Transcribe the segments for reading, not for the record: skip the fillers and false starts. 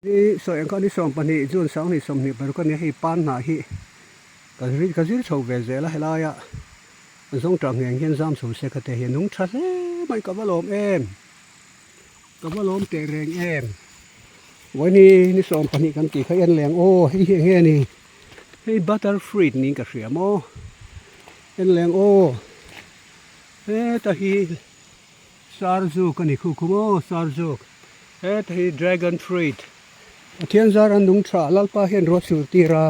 Hi sawi ang kha ni 12 June 2026 a nia hei pan hnah hi ka zir ka zir chho ve zel a helaia zawngtah ngheng hian zam chho se ka te hi a nung tha hle mai ka va lawm em ka va lawm teh reng em vawiin hi ni 12 kan tih kha en leng aw hei hi enge ni hei butter fruit niin ka hria maw en leng aw heta hi. Sarzuk a ni khu khu maw Sarzuk heta hi dragon fruit Pathian zar an nung tha Lalpa hian ruat sur tir a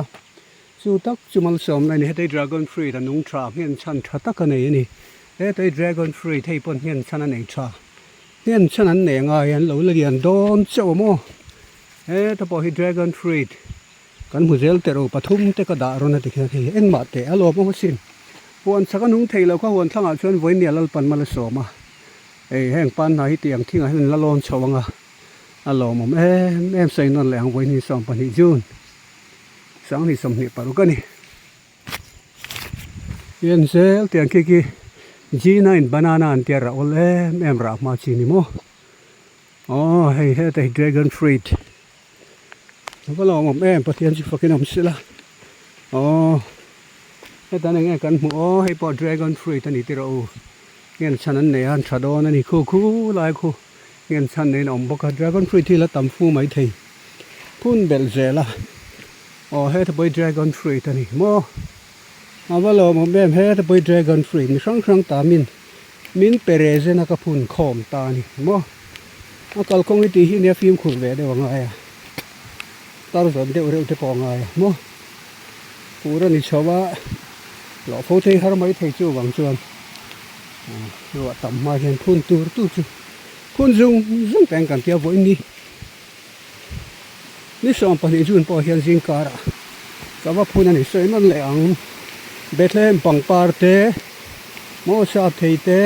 chu tak chu malsawmna a ni heta hi dragon fruit a nung tha nghen chhan tha tak a nei a ni heta hi dragon fruit hei pawh nghen chhan a nei tha nghen chhan an nei anga hian lo la lian dawn chauh a maw heta pawh hi dragon fruit Kan hmu zel teh ro pathum te ka dah rawn a ti khian hei engmah teh a lawm awm asin. Huan chak a nung thei lo kha huan thlangah chuan vawinia Lalpan mal a sawm a, hei heng pan hna hi tiang thingah hian an la lawn chho ang a, a lawmawm em em sawi nawn leh ang vawiin 12 June 2026 a ni. Hian zel tiang khi khi G9 banana an tia rah awl em em rah hma chi ni maw. Aw hei heta hi dragon fruit. A va lawm awm em Pathian chu fakin awm sila aw hetan enge kan hmuh aw hei pawh dragon fruit a ni tiraw u ngen chhan an nei a an tha dawn a ni khu khu lai khu ngen chhan neiin a awm bawk a dragon fruit hi la tam fu mai thei phun belh zel a aw heta pawh hi dragon fruit a ni maw a va lawm awm em heta pawh hi dragon fruit mi hrang hrang tamin Min pe re zen a ka phun khawm ta a ni maw? A kalkawng i tih hi nia fimkhur ve deuh a ngai a, tar zawn deuh reuh te pawh a ngai a maw? Fur a ni chho a, hlawh fo thei har mai thei chu vang chuan ruah tam hma hian phun tur tur chu phun zung zung teng kan tia vawiin ni. Ni 12 June pawh hian zingkarah ka va phun a ni sawi nawn leh ang. Bethlehem pangpar te, Mawsa thei te,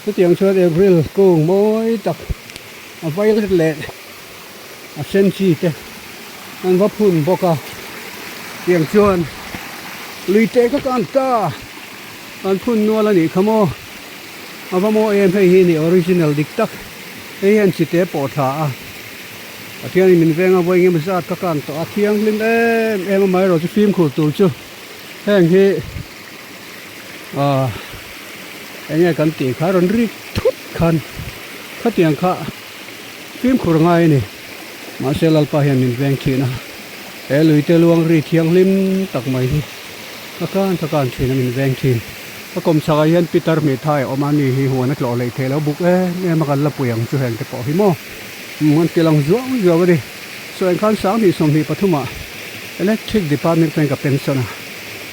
chutiang chuan April kung mawi tak a violet leh a sen chi te an va phun bawk a. Tiang chuan lui te kha kan ta an phun nual a nih kha maw. A va maw em hei hi ni original dik tak. Hei hian chite pawh tha a, Pathianin min veng a vawi engemaw zat ka kan tawh a, thianghlim em em amaherawh chu fimkhur tur chu heng hi aah eng nge kan tih kha rawn rik thut khan khatiang kha fimkhur ngai a ni. Mahse Lalpa hian min veng thin a, he luite luang ri thianghlim tak mai hi ka kan ka kan thin a min veng thin. Ka kawm chhakah hian Peter hmehthai a awm a, ani hi huan a tlawh leh theih lo buk em em a kan la pui ang chu heng te pawh hi maw an ti lang zuau zuau a ni. Saw eng khan 2023 ah Electric Department chuan ka pension a,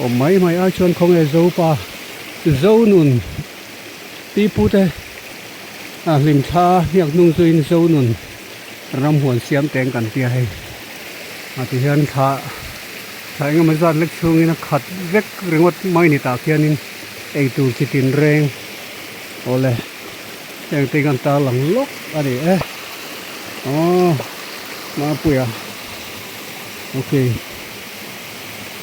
awm mai mai ai chuan khawnge Zopa Zonun pi pu te a hlimthla hniak hnung zuiin Zonun ram huan siam teng kan tia hei a ti hian thla thla engemaw zat lek chhungin a khat vek ringawt mai ni tah khianin eitur chi tin reng awle heng te hian tarlang lawk a ni e aw Mapuia okay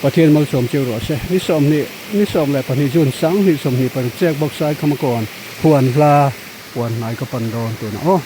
Pathian malsawm chiu rawh se ni 20 ni 12 June 2026 check box sai khama kawn huan hla huan hnai ka pan dawn tunah aw.